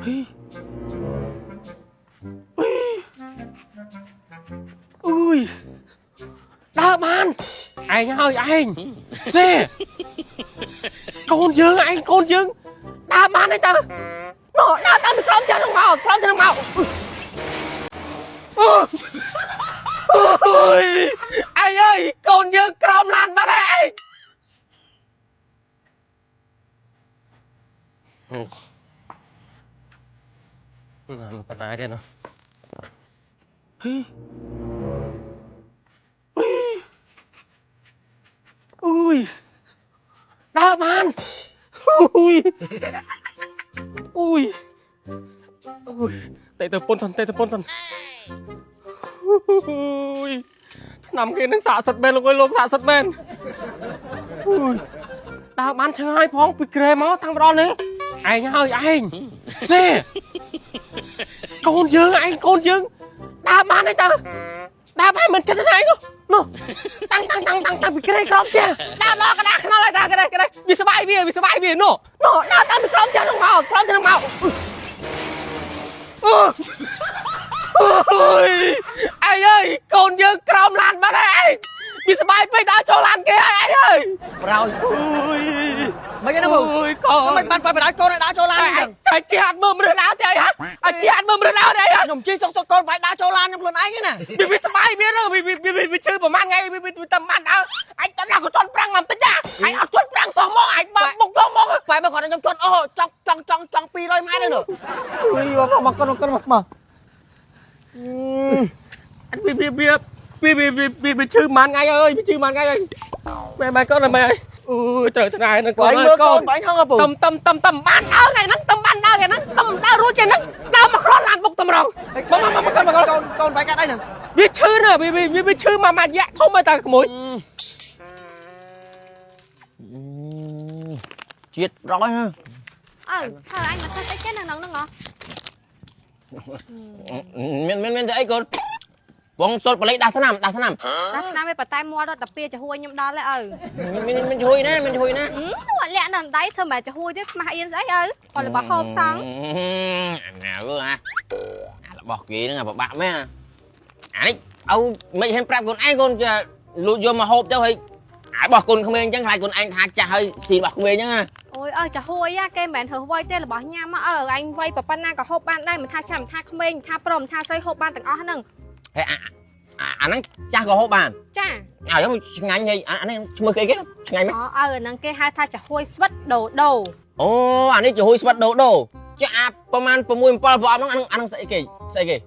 ហីអុយដើរបានឯងហើយឯងនេះកូនយើងឯងកូនយើងដើរបានទេតើនោះដើរតាមក្រោមចឹងមកក្រោមចឹងមកអូយឯងអើយកូនយើងក្រោមឡានបាត់ហើយឯង បណ្ណាទេនោះហីអុយដើរបានអុយអុយអុយតេទៅពុនសិនតេទៅពុនសិនអុយឆ្នាំគេនឹងសាកសិតមែនលោកអើយលោកសាកសិតមែនអុយដើរបានឆ្ងាយផងពីក្រែមកតាំងម្ដងនេះឯងហើយឯងនេះកូនយើងឯងកូនយើងដើរបានទេតើដើរបានមិនចិត្តទេឯងនោះតាំងតាំងតាំងតាំងតាំងពីក្រែក្រោមផ្ទះដើរដល់កណ្ដាលខ្នល់ហើយដើរកណ្ដាលកណ្ដាលវាស្បាយវាវាស្បាយវានោះនោះដើរតាមពីក្រោមផ្ទះនោះមកក្រោមផ្ទះនោះមកអូយឯងអើយកូនយើងក្រោមឡានបាត់ហើយឯងវាស្បាយពេកដើរចូលឡានគេហើយឯងអើយ ប្រោយ អូយ មិនទេណាពូ អូយកូន មិនបានបើកូនឲ្យដើរចូលឡានអញ្ចឹង ចៃជាអត់មើលមនុស្សដើរទេអីហ่ะអាជាអត់មើលមនុស្សដើរទេអីហ่ะ ខ្ញុំជិះសុកសុកកូនបាយដើរចូលឡានខ្ញុំខ្លួនឯងទេណា វាវាស្បាយវាហ្នឹងវាវាវាឈឺប្រហែលថ្ងៃវាវាតែបានដើរអញតើក៏ជន់ប្រាំងមកបន្តិចណាអញអត់ជន់ប្រាំងសោះមកអញបើបុកទៅមក បែរមកគាត់ខ្ញុំជន់អូចង់ចង់ចង់ចង់200ម៉ែត្រទេនោះ អុយមកមកកូនកូនមក មក អញវាវាវាវាវាវាវាឈឺប្រហែលថ្ងៃអើយវាឈឺប្រហែលថ្ងៃអើយម៉ែម៉ែកូនម៉ែអើយអូយត្រូវថ្ងៃហ្នឹងកូ បែ ន រមើលកូនបែរហងពូ តំតំតំតំបានដើរថ្ងៃហ្នឹងតំបានដើរថ្ងៃហ្នឹងតំដើររួចថ្ងៃហ្នឹងដើរមកក្រឡានបុកតម្រងមកមកមកកូនមកកូនក ូនកូនបែរកាត់អីហ្នឹង វាឈឺណាវាវាវាឈឺមកមួយរយៈធំហើយតាក្មួយ ជាតិរយណា អើធ្វើអញមកធ្វើតិចទេនៅក្នុងហ្នឹងហ៎ មានមានមានតែអីកូនបងសុលបលិដាស់ថ្នាំដាស់ថ្នាំ តែឆ្នាំវាបតែមាត់ដល់តាពីចំហួយខ្ញុំដល់ហើយឪ មានមានជួយណាមានជួយណា នោះលាក់នៅដៃធ្វើមិនចំហួយទៀតខ្មាស់អៀនស្អីឪគាត់របស់ហូបសង អាណាអើអារបស់គេហ្នឹងអាពិបាកមែនអានេះឪមិនហ៊ានប្រាប់កូនឯងកូនលួចយកមកហូបទៅហើយអារបស់កូនក្មេងអញ្ចឹងខ្លាចកូនឯងថាចាស់ហើយស៊ីរបស់ក្មេងអញ្ចឹងណា អូយអើចំហួយគេមិនមែនរើសវ័យទេរបស់ញ៉ាំអើអញវ័យប៉ុណ្ណាក៏ហូបបានដែរមិនថាចាំមិនថាក្មេងមិនថាប្រុសមិនថាស្រីហូបបានទាំងអស់ហ្នឹង ហើយអាអាហ្នឹងចាស់ក៏ហូបបាន ចា អើឆ្ងាញ់ហើយអានេះឈ្មោះគេគេឆ្ងាញ់មែន អូអើអាហ្នឹងគេហៅថាចំហួយស្វិតដូដូ អូអានេះចំហួយស្វិតដូដូចាអាប្រហែល6 7ប្រអប់ហ្នឹងអាហ្នឹងអាហ្នឹងស្អីគេស្អីគេ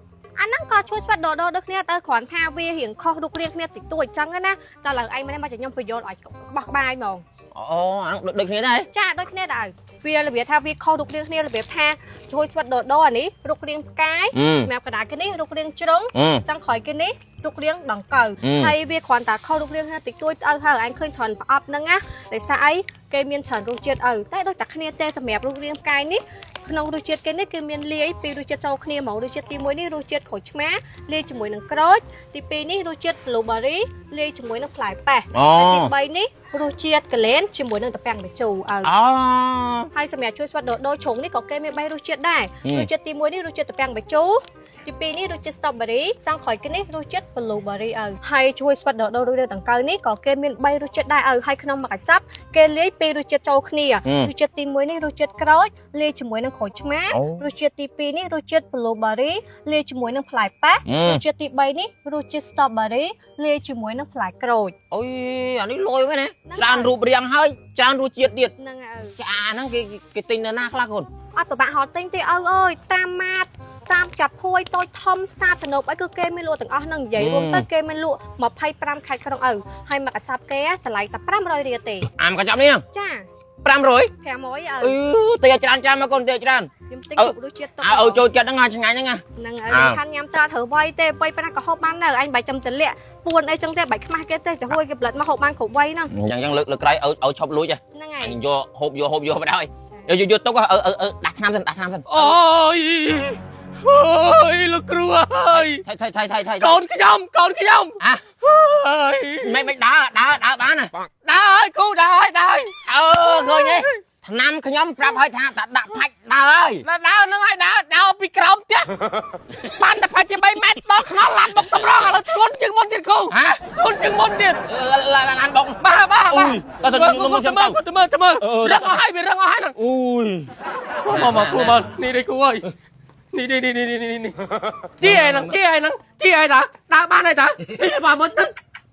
អាហ្នឹងក៏ជួយស្វិតដូដូដូចគ្នាទៅគ្រាន់ថាវារៀងខុសរូបរាងគ្នាតិចតួចអញ្ចឹងណាតែឡើយឯងមិនមកខ្ញុំបញ្យល់ឲ្យក្បោះក្បាយហ្មង អូអាហ្នឹងដូចគ្នាដែរ ចាដូចគ្នាដែរវារបៀបថាវាខុសរូបរាងគ្នារបៀបថាជួយស្វិតដូដូអានេះរូបរាងផ្កាយសម្រាប់កណ្ដាលគេនេះរូបរាងជ្រុងចង់ក្រោយគេនេះរូបរាងដង្កូវហើយវាគ្រាន់តែខុសរូបរាងគ្នាតិចតួចទៅហើយឯងឃើញច្រើនប្រអប់ហ្នឹងណាដោយសារអីគេមានច្រើនរសជាតិឪតែដូចតែគ្នាទេសម្រាប់រូបរាងផ្កាយនេះក្នុងរសជាតិគេនេះគឺមានលាយពីរសជាតិចូលគ្នាហ្មងរសជាតិទី1នេះរសជាតិក្រូចឆ្មាលាយជាមួយនឹងក្រូចទី2នេះរសជាតិ blueberry លាយជាមួយនឹងផ្លែប៉េះ អូ ទី3នេះរសជាតិកលែនជាមួយនឹងតាពាំងម្ជូរឪ អូ ហើយសម្រាប់ជួយស្វាត់ដូដូជ្រុងនេះក៏គេមាន3រសជាតិដែររសជាតិទី1នេះរសជាតិតាពាំងម្ជូរទី2នេះរសជាតិ strawberry ចុងក្រោយគេនេះរសជាតិ blueberry ឪហើយជួយស្វាត់ដូដូរសជាតិដង្កូវនេះក៏គេមាន3រសជាតិដែរឪហើយក្នុងមួយកញ្ចប់គេលាយពីររសជាតិចូលគ្នារសជាតិទី1នេះរសជាតិក្រូចលាយជាមួយនឹងក្រូចឆ្មារសជាតិទី2នេះរសជាតិ blueberry លាយជាមួយនឹងផ្លែប៉េះរសជាតិទី3នេះរសជាតិ strawberry លាយជាមួយនឹងផ្លែក្រូច អូយអានេះលយមែនណាច្រើនរូបរាងហើយច្រើនរសជាតិទៀត ហ្នឹងហើយ ចាអាហ្នឹងគេគេទិញនៅណាខ្លះកូន អត់ពិបាកហត់ទិញទេឪអើយតាមម៉ាតតាមចាប់ភួយតូចធំផ្សារទំនើបអីគឺគេមានលក់ទាំងអស់ហ្នឹងនិយាយរួមទៅគេមានលក់25ខេត្តក្រុងឪហើយមកកញ្ចប់គេតម្លៃតែ500រៀលទេ អាមកកញ្ចប់នេះហ្នឹង ចា 500 500ឪ អឺទិញឲ្យច្រើនច្រើនមកកូនទិញឲ្យច្រើន ខ្ញុំទិញគ្រប់រសជាតិទុក អើចូលចិត្តហ្នឹងឆ្ងាញ់ហ្នឹង ហ្នឹងហើយខានញ៉ាំច្រើនត្រូវវ័យទេវ័យប៉ុណ្ណាក៏ហូបបានដែរអញបាច់ចាំតលាក់ពួនអីចឹងទេបាច់ខ្មាស់គេទេចំហួយគេផលិតមកហូបបានគ្រប់វ័យហ្នឹង អញ្ចឹងលើកលើកក្រោយឲ្យឲ្យឈប់លួច ហ្នឹងហើយ អញយកហូបយកហូបយកទៅហើយយកយកទុកអឺអឺដាស់ថ្នាំសិនដាស់ថ្នាំសិន អូយអូយលោកគ្រូអើយ ថៃថៃថៃថៃថៃ កូនខ្ញុំកូនខ្ញុំ អា អើយ មិនមិនដើរដើរដើរបានណា ដើរហើយគ្រូដើរហើយដើរ អើឃើញទេថ្ ឆ្នាំខ្ញុំប្រាប់ឲ្យថាតាដាក់ផាច់ដើរហើយ ដើរហ្នឹងហើយដើរដើរពីក្រោមផ្ទះបានតែផាច់ជា3ម៉ែត្រដល់ខ្នល់ឡានបុកតម្រងឥឡូវធ្ងន់ជាងមុនទៀតគ្រូ ហ៎ ធ្ងន់ជាងមុនទៀត ឡានបុក បាទបាទបាទ តើទៅខ្ញុំ ទៅមើលទៅមើលទៅមើលរឹងអស់ហើយវារឹងអស់ហើយហ្នឹង អូយ មកមកគ្រូមកនេះនេះគ្រូអើយនេះនេះនេះនេះនេះនេះជាអីហ្នឹងជាអីហ្នឹងជាអីតាដើរបានហើយតានេះបាទមកទឹក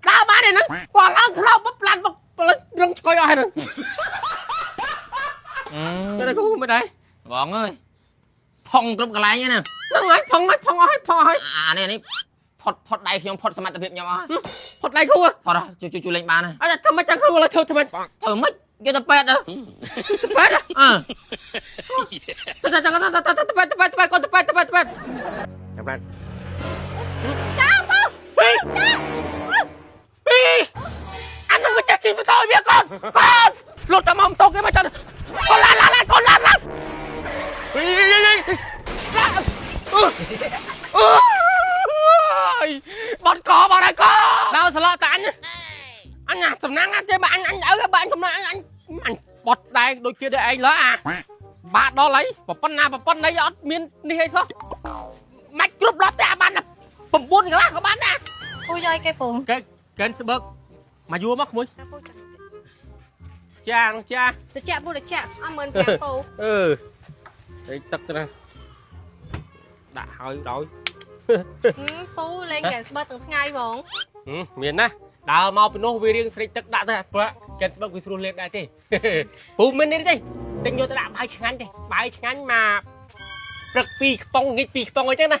ដើរបានហើយហ្នឹងគាត់ឡើងខ្លោបឡានបុករឹងឆ្កុយអស់ហើយហ្នឹងនេះគ្រូមិនដែរ បងអើយផុងគ្រប់កន្លែងហ្នឹង ហ្នឹងហើយផុងហើយផុងអស់ហើយផុងអស់ហើយ អានេះនេះផុតផុតដៃខ្ញុំផុតសមត្ថភាពខ្ញុំអស់ ផុតដៃគ្រូ ផុតជួយជួយលេងបាន អត់ធ្វើមិនចឹងគ្រូឡើយធ្វើធ្វើមិន ធ្វើម៉េចយកទៅពេទ្យទៅ ពេទ្យ អឺ ទៅទៅទៅទៅទៅពេទ្យទៅពេទ្យទៅពេទ្យគាត់ទៅពេទ្យទៅពេទ្យទៅពេទ្យចាំបាន ចាពូ ពីពីអានោះវាចាក់ជីបន្តឲ្យវាកូនកូនលុតតែមកតោគេមកចាក់កូនឡាឡាឡាកូនឡាឡាពីអូយបត់កបត់ហើយកដល់ស្លោតាអញអញសំណាងទេបើអញអញឪបើអញសំណាងអញអញបត់ដែងដូចជាដែរឯងលើអាបាក់ដល់ហើយប៉ុណ្ណាប៉ុណ្ណីអត់មាននេះអីសោះម៉ាច់គ្រប់ដល់តែអាបាន9កន្លះក៏បានដែរ ពូយកឲ្យគេពូ កែកែនស្បើកមកយួរមកក្មួយ ពូចា ចាងចា តិចពូតិចអស់15000ពូ អឺតែទឹកទៅណាដាក់ហើយដោយ ពូលេងហ្គេមស្បើទាំងថ្ងៃហ្មង មានណាដើរមកពីនោះវារៀងស្រេកទឹកដាក់ទៅព្រោះកែនស្បើកវាស្រួលលេបដែរទេពូមាននេះទេទិញយកទៅដាក់បាយឆ្ងាញ់ទេបាយឆ្ងាញ់មកព្រឹកពីរខ្ប៉ុងងាចពីរខ្ប៉ុងអីចឹងណា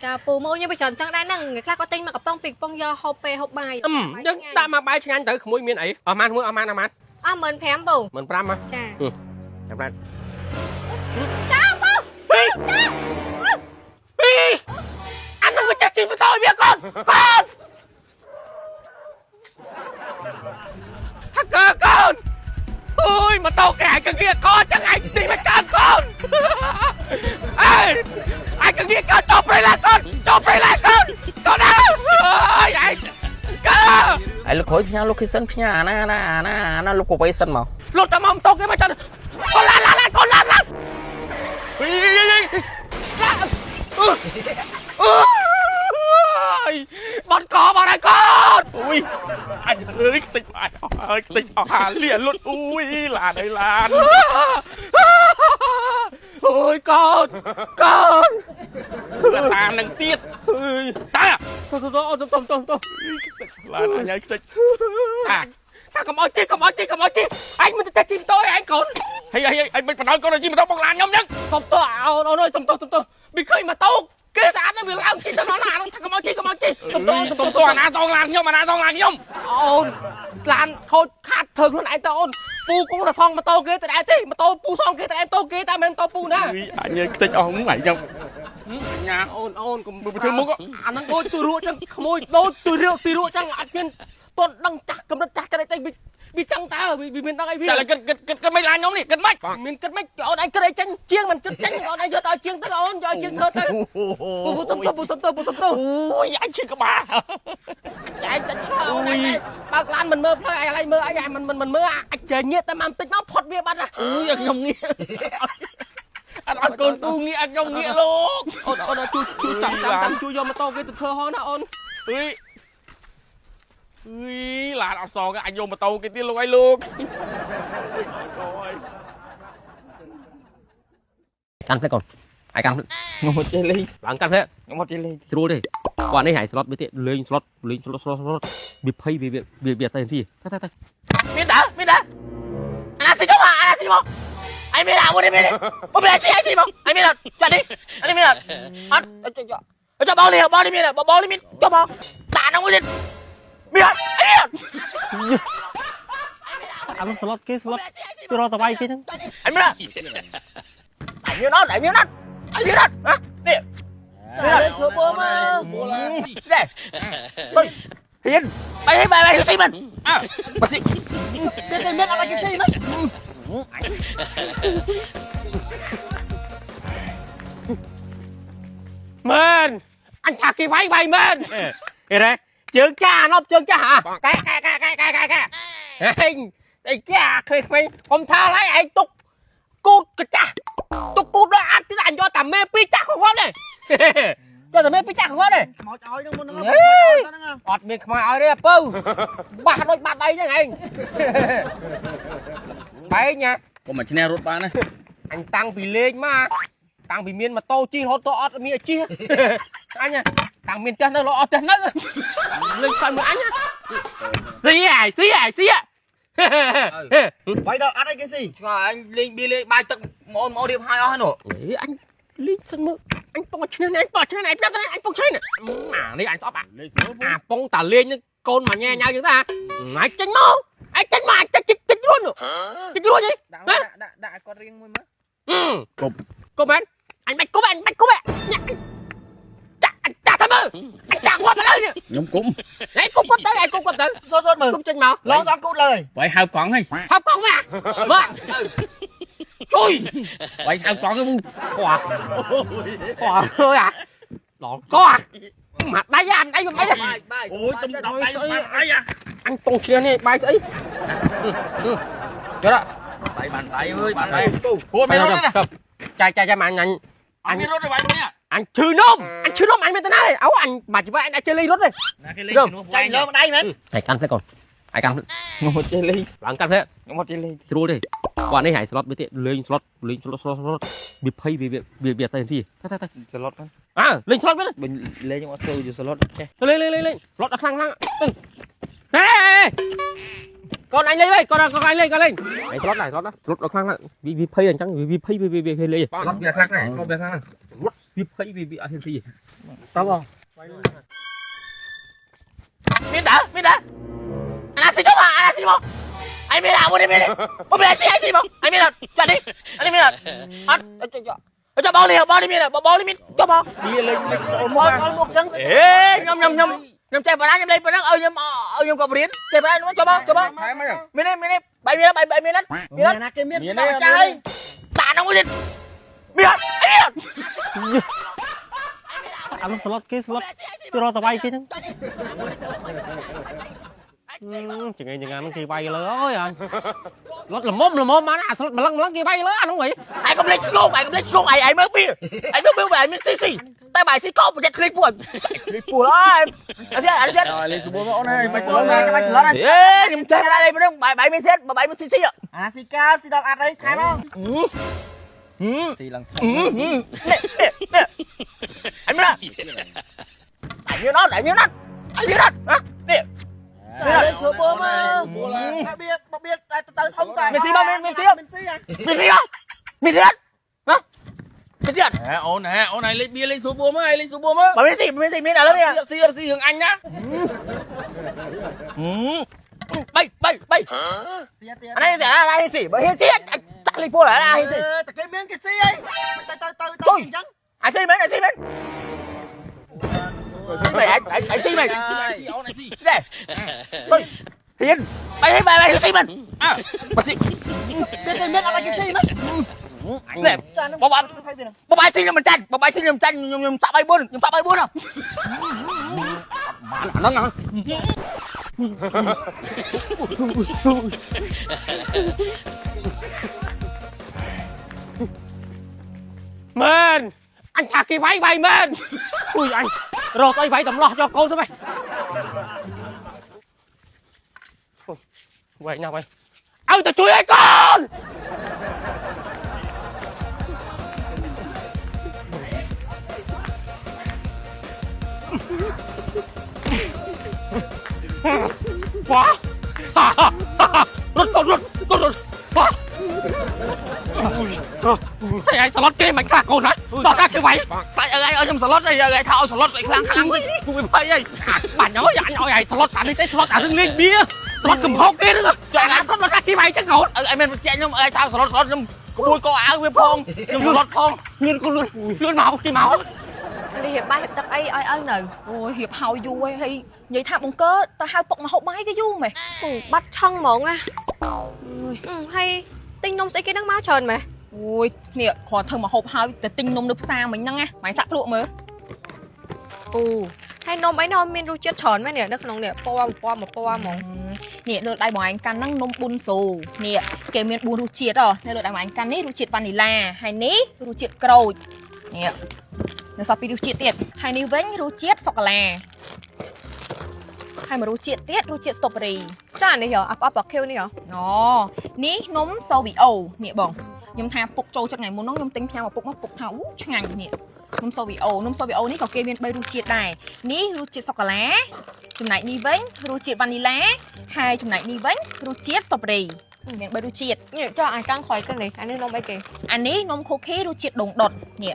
ចាពូមកខ្ញុំไปច្រើនចឹងដែរហ្នឹងថ្ងៃខ្លះក៏ទិញមកកំប៉ុងពីរកំប៉ុងយកហូបពេលហូបបាយ អឹមយើងដាក់មកបាយឆ្ងាញ់ទៅក្មួយមានអីអស់ម៉ានមួយអស់ម៉ានអស់ម៉ាន អស់15000ពូ 15000ហ៎ ចា ចាំបាន ចាពូ ពីពីអានោះវាចាក់ជីបន្តឲ្យវាកូនកូនហាក់កកូនអូយមកតោកែឯងកងាកចឹងឯងទីមកកើកូនអេឯងកងាកតព្រៃឡាកូនចុះព្រៃឡាកូនកូនអើយឯងកើ ហើយលោកក្រួយផ្ញើ location ផ្ញើអាណាអាណាអាណាអាណាលោកកវៃសិនមក លុតតែមកតោកគេមកចឹងកូនឡាឡាឡាកូនឡាឡាពីអូយបត់កបត់ហើយកូន អូយអញអើយខ្ទេចអញអស់ហើយខ្ទេចអស់អាលាលុតអូយឡានអើយឡាន អូយកូនកូន តាមនឹងទៀត អើយ តា ទៅទៅអូទៅទៅទៅ ឡានអញឲ្យខ្ទេច តាតាកុំអោយជិះកុំអោយជិះកុំអោយជិះអញមិនទៅជិះម៉ូតូឯងកូន ហីហីហីមិនបណ្ដោយកូនឲ្យជិះម៉ូតូបងឡានខ្ញុំហ្នឹង សុំទោអូនអូនអើយសុំទោសុំទោវាឃើញម៉ូតូគេស្អាតណាស់វាឡើងជិះទៅដល់ណាថាកុំអោយជិះកុំអោយជិះសុំទោ សុំទោអាណាតងឡានខ្ញុំអាណាតងឡានខ្ញុំ អូនឡានខូចខាតធ្វើខ្លួនឯងទៅអូនពូគង់តែសងម៉ូតូគេទៅដែរទេម៉ូតូពូសងគេទៅដែរម៉ូតូគេតែមិនមែនម៉ូតូពូណា អើយអញឲ្យខ្ទេចអស់ហ្នឹងឯងខ្ញុំញ៉ា អូនអូនកុំ មើលទៅមុខ អាហ្នឹងដូចទូរក់ចឹងក្មួយដូចទូរក់ទីរក់ចឹងអត់មានទាន់ដឹងចាស់កម្រិតចាស់ចិត្តអីទៅវាចឹងតើវាមានដឹងអីវា តែគិតគិតគិតគិតមិនឡានខ្ញុំនេះគិតមិន មានគិតមិនអូនឯងគិតអីចេញជាងមិនគិតចេញអូនឯងយកទៅឲ្យជាងទៅអូនយកឲ្យជាងធ្វើទៅពូពូសុំទៅពូសុំទៅពូសុំទៅ អូយអញឈឺក្បាល ចែកតែឆ្លើអូនឯងបើកឡានមិនមើលផ្លូវឯងឡើយមើលអីឯងមិនមិនមើលអាចចេះញាតតែមកបន្តិចមកផុតវាបាត់ណា អើយខ្ញុំងាកអត់ឲ្យកូនពូងាកឲ្យខ្ញុំងាកលោក អូនអូនជួយជួយចាំចាំចាំជួយយកម៉ូតូគេទៅធ្វើហងណាអូន អើយអើយឡានអត់សងអញយកម៉ូតូគេទៀតលោកអើយលោកអើយ កាន់ផ្លេកូនឯងកាន់ ខ្ញុំអត់ចេះលេង ឡើងកាន់ផ្លេក ខ្ញុំអត់ចេះលេង ស្រួលទេគាត់នេះហែងស្លុតវាទៀតលេងស្លុតលេងស្លុតស្លុតស្លុតវាភ័យវាវាវាទៅទីទៅទៅ មានតើមានតើអាណាស៊ីចុះអាណាស៊ីមកអញមានអាមួយនេះមានអូមានស៊ីអញស៊ីមកអញមានអត់ចាត់នេះអានេះមានអត់អត់ចុះចុះបងនេះបងនេះមានបងនេះមានចុះបងតានោះមួយទៀតមានអត់អី អានោះស្លុតគេស្លុតទៅរកតវាយគេហ្នឹង អញមានអត់អញមានអត់អញមានអត់អញមានអត់ហ៎នេះ លេងធ្វើបមក នេះហ៊ានបាយបាយបាយស៊ីមិនអើបើស៊ី មានតែមានអត់ឲ្យគេស៊ីមិន មែនអញថាគេវាយវាយមែនគេរ៉េជើងចាណប់ជើងចាហ่ะកែកែកែកែកែកែកែហេ អីគេអាក្មេងៗកុំថាឡើយឯងទុកគូតកាចាស់ទុកគូតដល់អាចទៀតអញយកតែមេពីរចាស់គាត់ទេយកតែមេពីរចាស់គាត់ទេ ខ្មោចឲ្យហ្នឹងមុនហ្នឹងហ្នឹង អត់មានខ្មៅឲ្យទេអាពៅបាសដូចបាត់ដៃចឹងឯងបែកញ៉ា កុំមកឈ្នះរត់បានណា អញតាំងពីលេងមកតាំងពីមានម៉ូតូជិះរហូតទៅអត់មានជិះអញតាំងមានផ្ទះនៅរហូតអត់ផ្ទះនៅលេងសើចមួយអញស៊ីអាយស៊ីអាយស៊ី បាយដល់អត់អីគេស៊ី ឆ្ងល់អញលេងបៀលេងបាយទឹកមកអូនមករៀបហើយអស់ហើយនោះ អញលេងសិនមើលអញពងឈ្នះអញពងឈ្នះអញប្រាប់អញពងឈ្នះអានេះអញស្អប់អាពងតាលេងនឹងកូនមកញ៉ែញ៉ៅចឹងតាអញចេញមកអញចេញមកអញតិចតិចរួនតិចរួនហី ដាក់ដាក់ដាក់ឲ្យគាត់រៀងមួយមើល គប់គប់មែនអញបាច់គប់អញបាច់គប់ញ៉ាចាក់ចាក់ទៅមើលចាក់គាត់ទៅលើនេះ ខ្ញុំគុំ ឯងគប់គាត់ទៅឯងគប់គាត់ទៅ សូតសូតមើល គប់ចេញមក ឡងសងគូតលើ បាយហៅកង់ហី ហៅកង់មកមកជួយ បាយហៅកង់ទៅ ខ្វះខ្វះអើយអាដល់កមកដៃអាដៃមិនអី បាយ អូយទុំដល់ដៃបានដៃអា អញពងឈ្នះនេះបាយស្អីចុះ ដៃបានដៃអើយបានដៃព្រោះមានរត់ណា ចាយចាយចាយមកអញ អញមានរត់ទៅបាយនេះ អញឈឺនំអញឈឺនំអញមិនទៅណាទេអូអញបាច់ជីវិតអញអាចចេះលេងរត់ទេ ណាគេលេងជំនួស ចាញ់លើម្ដាយមែន ឯកាន់ផ្លេកកូនឯកាន់ ខ្ញុំអត់ចេះលេង ឡើងកាន់ផ្លេក ខ្ញុំអត់ចេះលេង ស្រួលទេគាត់នេះហើយស្លុតវាទៀតលេងស្លុតលេងស្លុតស្លុតស្លុតវាភ័យវាវាវាទៅទីទៅទៅ ស្លុតហ្នឹង អើលេងស្លុតវា បើលេងខ្ញុំអត់សូវយល់ស្លុតចេះ លេងលេងលេងលេងស្លុតដល់ខ្លាំងខ្លាំងហេកូនអញលេងវិញកូនកូនអញលេងកូនលេងឯងស្លុតដែរស្លុតស្លុតដល់ខ្លាំងខ្លាំងវាវាភ័យអញ្ចឹងវាភ័យវាវាវាលេងស្លុតវាខ្លាំងណាស់ស្លុតវាខ្លាំងស្លុតវាភ័យវាវាអត់ហ៊ានទី តោះបង មានតើមានតើអាណាស៊ីចុះអាណាស៊ីមកអញមានអាមួយនេះមានបងមានស៊ីអញស៊ីមកអញមានអត់ចាត់នេះអានេះមានអត់អត់ចុះបងនេះបងនេះមានបងនេះមានចុះបង វាលេងលេង មកអល់មុខចឹង អេខ្ញុំខ្ញុំខ្ញុំខ្ញុំចេះប៉ុណ្ណាខ្ញុំលេងប៉ុណ្ណឹងឲ្យខ្ញុំឲ្យខ្ញុំក៏រៀនចេះប៉ុណ្ណាខ្ញុំចុះបងចុះបង ថែមហ្នឹង មានទេមានទេបាយមានបាយបាយមានអត់ មានណាគេមានដល់ចាស់ហើយ តានោះមួយទៀតមានអត់អីអត់ អានោះស្លុតគេស្លុតទៅរកតវាយគេហ្នឹងចង្អេចង្អាហ្នឹងគេវាយលើអើយអញស្លុតល្មមល្មមបានអាស្លុតម្លឹងម្លឹងគេវាយលើអានោះហី ឯងកុំលេងឆ្លងឯងកុំលេងឆ្លងឯងឯងមើលពីឯងមើលពីឯងមានស៊ីស៊ីតែបាយស៊ីកោប្រយ័ត្នឃ្លីពួយឃ្លីពួយអើយអត់ទេអត់ទេ លេងស្រួលមកអូនហើយបាច់ ស្លុតណាគេបាច់ស្លុត អេខ្ញុំចេះដែរនេះហ្នឹងបាយបាយមានសេតបាយមានស៊ីស៊ី អាស៊ីកាស៊ីដល់អត់អីថែមមក ស៊ីឡើង នេះនេះនេះអញមានអញមានអត់អញមានអត់អញមានអត់នេះ លេងស្រួលមកបៀបបៀតែទៅធំតែ មានស៊ីបងមានស៊ី មានស៊ីហ៎ មានស៊ីបងមានស៊ីអត់ហ៎មានស៊ីអត់ ហែអូនហែអូនឲ្យលេងបៀលេងស្រួលមកឲ្យលេងស្រួលមក បើមានស៊ីមានស៊ីមានឥឡូវនេះ ស៊ីអត់ស៊ីរឿងអញណា បីបីបី ស៊ីទៀត អានេះស៊ីអានេះស៊ីបើហ៊ានស៊ីចាក់លីពលអានេះស៊ី តែគេមានគេស៊ីអីទៅទៅទៅទៅអញ្ចឹង អាស៊ីមែនអាស៊ីមែនមែនអាស៊ីមែន ស៊ីអូនឲ្យស៊ី នេះហ៊ានបីបីបីស៊ីមែនអើបើស៊ី មានគេមានអត់គេស៊ីមែន នេះបងបងបងបាយស៊ីខ្ញុំមិនចាញ់បងបាយស៊ីខ្ញុំចាញ់ខ្ញុំខ្ញុំសាក់បាយ4ខ្ញុំសាក់បាយ4ហ៎ បានអាហ្នឹងមែនអញថាគេវាយវាយមែនអុយអញរកស្អីវាយតម្លោះយកកូនទៅវិញវាយណាស់វាយឲ្យទៅជួយឲ្យកូនវ៉ារត់កូនរត់កូនរត់វ៉ាតែឯងស្លុតគេមិនខ្លះកូនណាតោះតាគេវាយ តែអើយឲ្យខ្ញុំសឡុតអីឲ្យថាឲ្យសឡុតអីខ្លាំងខ្លាំងវិញ គូវាភ័យអីបាញ់អើយអញឲ្យឯងស្លុតអានេះទេស្លុតអារឿងលេងបៀស្លុតកំហុកគេហ្នឹងចុះអាស្លុតដល់គេវាយចឹងកូន អើយមិនបញ្ជាក់ខ្ញុំអើយថាសឡុតសឡុតខ្ញុំក្បួយកអាវវាផងខ្ញុំសឡុតផង លឿនកូនលឿនលឿនមកគេមក លីរៀបបាយរៀបទឹកអីឲ្យឪនៅ អូយរៀបហើយយូរហើយហើយនិយាយថាបង្កើទៅហៅពុកមកហូបបាយគេយូរម៉េះ អូបាត់ឆឹងហ្មងណាហើយទិញនំស្អីគេហ្នឹងមកច្រើនម៉េះ អូយនេះគ្រាន់ធ្វើមកហូបហើយទៅទិញនំនៅផ្សារមិញហ្នឹងណាម៉ែសាក់ភ្លក់មើល អូ ហើយនំអីនោះមានរសជាតិច្រើនមែននេះនៅក្នុងនេះពណ៌ពណ៌មួយពណ៌ហ្មង នេះលើដៃបងឯងកាន់ហ្នឹងនំប៊ុនសូនេះគេមាន4រសជាតិហ៎នៅលើដៃបងឯងកាន់នេះរសជាតិវ៉ានីឡាហើយនេះរសជាតិក្រូចនេះនៅសល់ពីររសជាតិទៀតហើយនេះវិញរសជាតិសូកូឡាហើយមួយរសជាតិទៀតរសជាតិស្ទ្រូប៊េរី ចានេះហ៎អាប់អប់បខៀវនេះហ៎ អូនេះនំសូវីអូនេះបងខ្ញុំថាពុកចូលចិត្តថ្ងៃមុនហ្នឹងខ្ញុំទិញផ្ញើមកពុកមកពុកថាអូឆ្ងាញ់នេះនំសូវីអូនំសូវីអូនេះក៏គេមាន3រសជាតិដែរនេះរសជាតិសូកូឡាចំណែកនេះវិញរសជាតិវ៉ានីឡាហើយចំណែកនេះវិញរសជាតិស្ទ្រូប៊េរីមាន3រសជាតិ នេះចុះអាកាំងក្រោយគេនេះអានេះនំអីគេ អានេះនំខូខីរសជាតិដូងដុតនេះ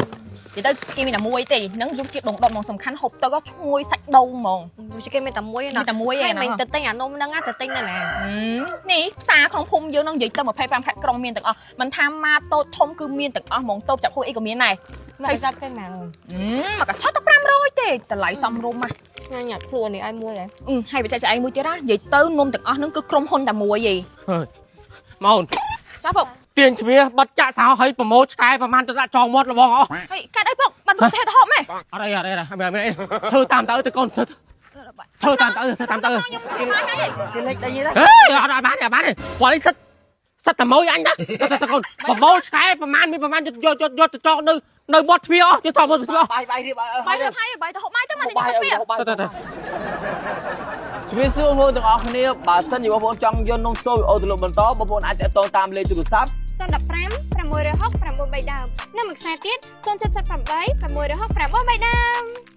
និយាយទៅគេមានតែមួយទេនឹងរសជាតិដូងដុតហ្មងសំខាន់ហូបទៅក៏ឈ្ងុយសាច់ដូងហ្មង រសជាតិគេមានតែមួយ មាន ណា តែមួយឯ ហើយ ណា មិនទៅទិញអានំហ្នឹងណាទៅទិញនៅណា នេះផ្សារក្នុងភូមិយើងនឹងនិយាយទៅ25ខេត្តក្រុងមានទាំងអស់មិនថាម៉ាតូចធំគឺមានទាំងអស់ហ្មងតូបចាប់ហួយអីក៏មានដែរ មកចាប់គេមក មកកញ្ឆក់តែ500ទេតម្លៃសមរម្យណាស់ ញ៉ាំញ៉ាំខ្លួននេះឲ្យមួយហ៎ អឺហើយបច្ចេកឯងមួយទៀតណានិយាយទៅនំទាំងអស់ហ្នឹងគឺក្រុមហ៊ុនតែមួយឯង ម៉ូន ចាពុក ទាញទ្វារបិទចាក់សោឲ្យប្រមូលឆ្កែប្រហែលទៅដាក់ចងមាត់របស់អស់ ហើយកាត់អីពុកបានរត់ទៅហូបម៉េះ អត់អីអត់អីអត់អីធ្វើតាមទៅទៅកូនធ្វើធ្វើតាមទៅធ្វើតាមទៅ ខ្ញុំធ្វើបានហើយ គេលេចដៃណា ហេអត់អត់បានអត់បានទេគាត់នេះសិតសិតតែម៉ួយអញណាទៅទៅកូនប្រមូលឆ្កែប្រហែលមានប្រហែលយកយកយកទៅចងនៅនៅមាត់ទ្វារអស់យកចងមាត់ទ្វារអស់ បាយបាយរៀបឲ្យ បាយទៅហើយបាយទៅហូបបាយទៅមក បាយ ទៅទ្វារ បាយ ទៅទៅទៅ ជំរាបសួរបងប្អូនទាំងអស់គ្នាបើសិនជាបងប្អូនចង់យកនំសូវីអូទៅលក់បន្តបងប្អូនអាចតាក់ទងតាមលេខទូរស័ព្ទ 015 660 9 3ដើមនិងមួយខ្សែទៀត078 660 9 3ដើម